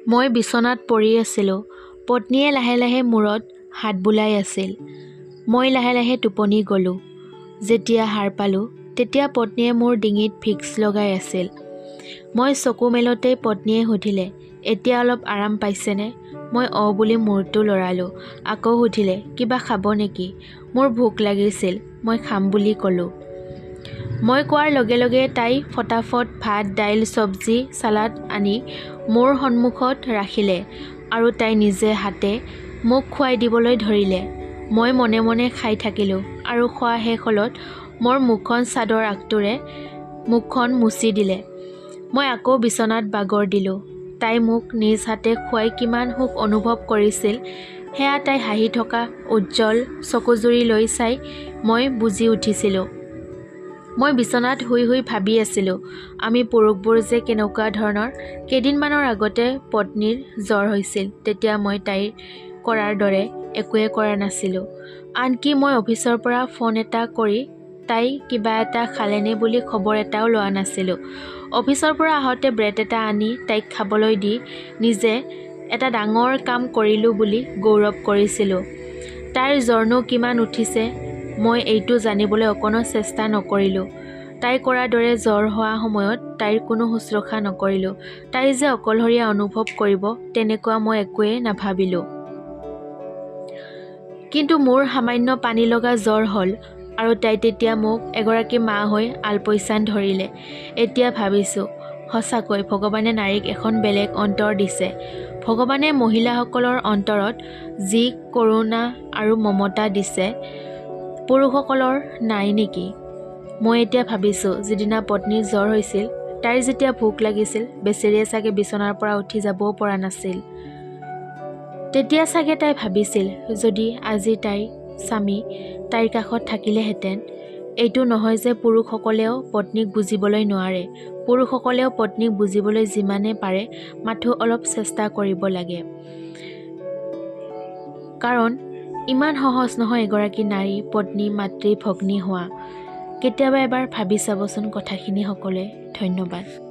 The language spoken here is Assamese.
মই বিচনাত পৰি আছিলোঁ। পত্নীয়ে লাহে লাহে মূৰত হাত বুলাই আছিল। মই লাহে লাহে টোপনি গ'লোঁ। যেতিয়া সাৰ পালোঁ, তেতিয়া পত্নীয়ে মোৰ ডিঙিত ভিক্স লগাই আছিল। মই চকু মেলোতেই পত্নীয়ে সুধিলে, "এতিয়া অলপ আৰাম পাইছেনে?" মই অঁ বুলি মূৰটো লৰালোঁ। আকৌ সুধিলে, "কিবা খাব নেকি?" মোৰ ভোক লাগিছিল। মই খাম বুলি ক'লোঁ। মই কোৱাৰ লগে লগে তাই ফটাফট ভাত, দাইল, চব্জি, চালাড আনি মোৰ সন্মুখত ৰাখিলে আৰু তাই নিজে হাতে মোক খুৱাই দিবলৈ ধৰিলে। মই মনে মনে খাই থাকিলোঁ আৰু খোৱা শেষ হ'লত মোৰ মুখখন চাদৰ আগটোৰে মুখখন মুচি দিলে। মই আকৌ বিচনাত বাগৰ দিলোঁ। তাই মোক নিজ হাতে খুৱাই কিমান সুখ অনুভৱ কৰিছিল, সেয়া তাই হাঁহি থকা উজ্জ্বল চকুযুৰিলৈ চাই মই বুজি উঠিছিলোঁ। মই বিচনাত শুই শুই ভাবি আছিলোঁ, আমি পুৰুষবোৰ যে কেনেকুৱা ধৰণৰ। কেইদিনমানৰ আগতে পত্নীৰ জ্বৰ হৈছিল। তেতিয়া মই তাইৰ কৰাৰ দৰে একোৱে কৰা নাছিলোঁ। আনকি মই অফিচৰ পৰা ফোন এটা কৰি তাই কিবা এটা খালেনে বুলি খবৰ এটাও লোৱা নাছিলোঁ। অফিচৰ পৰা আহোঁতে ব্ৰেড এটা আনি তাইক খাবলৈ দি নিজে এটা ডাঙৰ কাম কৰিলোঁ বুলি গৌৰৱ কৰিছিলোঁ। তাইৰ জ্বৰনো কিমান উঠিছে, মই এইটো জানিবলৈ অকণো চেষ্টা নকৰিলোঁ। তাই কৰাৰ দৰে জ্বৰ হোৱা সময়ত তাইৰ কোনো শুশ্ৰূষা নকৰিলোঁ। তাই যে অকলশৰীয়া অনুভৱ কৰিব, তেনেকুৱা মই একোৱেই নাভাবিলোঁ। কিন্তু মোৰ সামান্য পানী লগা জ্বৰ হ'ল আৰু তাই তেতিয়া মোক এগৰাকী মা হৈ আলপৈচান ধৰিলে। এতিয়া ভাবিছোঁ, সঁচাকৈ ভগৱানে নাৰীক এখন বেলেগ অন্তৰ দিছে। ভগৱানে মহিলাসকলৰ অন্তৰত যি কৰুণা আৰু মমতা দিছে, পুৰুষসকলৰ নাই নেকি? মই এতিয়া ভাবিছোঁ, যিদিনা পত্নীৰ জ্বৰ হৈছিল, তাইৰ যেতিয়া ভোক লাগিছিল, বেচেৰীয়ে চাগে বিচনাৰ পৰা উঠি যাবও পৰা নাছিল। তেতিয়া চাগে তাই ভাবিছিল, যদি আজি তাইৰ স্বামী তাইৰ কাষত থাকিলেহেঁতেন। এইটো নহয় যে পুৰুষসকলেও পত্নীক বুজিবলৈ নোৱাৰে। পুৰুষসকলেও পত্নীক বুজিবলৈ যিমানে পাৰে, মাথোঁ অলপ চেষ্টা কৰিব লাগে। কাৰণ ইমান সহজ নহয় এগৰাকী নাৰী, পত্নী, মাতৃ, ভগ্নী হোৱা। কেতিয়াবা এবাৰ ভাবি চাবচোন কথাখিনি সকলোৱে। ধন্যবাদ।